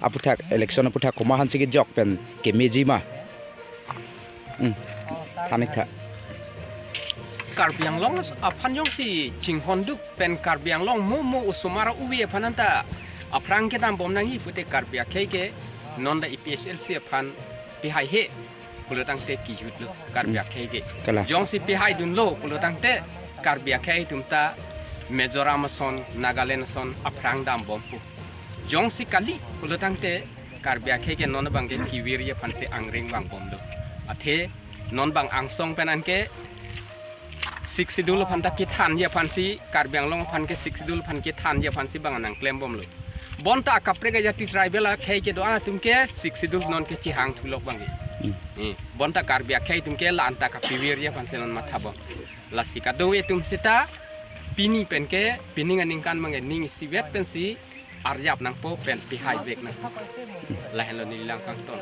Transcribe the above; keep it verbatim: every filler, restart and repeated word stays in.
Aphuthak election aphuthak komat aphansi kejok pen kemeji ma? Hmm. Than ik tha. Karbi Anglong aphan jongsi chinghon duk pen Karbi Anglong mo mo osomar ove aphan anta aphrang kedam bom nangji pute Karbi akhei ke non ta A P H L C aphan pihai he pulo tangte kejut lo Karbi akhei ke. Kalang. Jongsi pihai dunlo pulo tangte Karbi akhei atum ta Mizoram ason, Nagaland ason aphrang dam bompo. Jongsi kali pulo tangte Karbi akhei ke non abang ke kevirji aphansi angring vang bomlo. Athe non abang angsong pen anke Sixth Schedule aphan ta kethanji aphansi, Karbi Anglong aphan ke Sixth Schedule aphan kethanji aphansi abang nangklem bomlo. Bonta akaprek ajati tribal akhei kedo-an atum ke Sixth Schedule non ke chehang thulok abang ke. Hmm. Eh, bonta Karbi akhei atum ke la-an ta kapevirji aphansi non matha bom. Lasi kadokave atum seta pini pen ke, pining aningkan abang ke ning isivet pensi arjap nangpo pen pihai vek nang. Lahenlo neli lang kangton.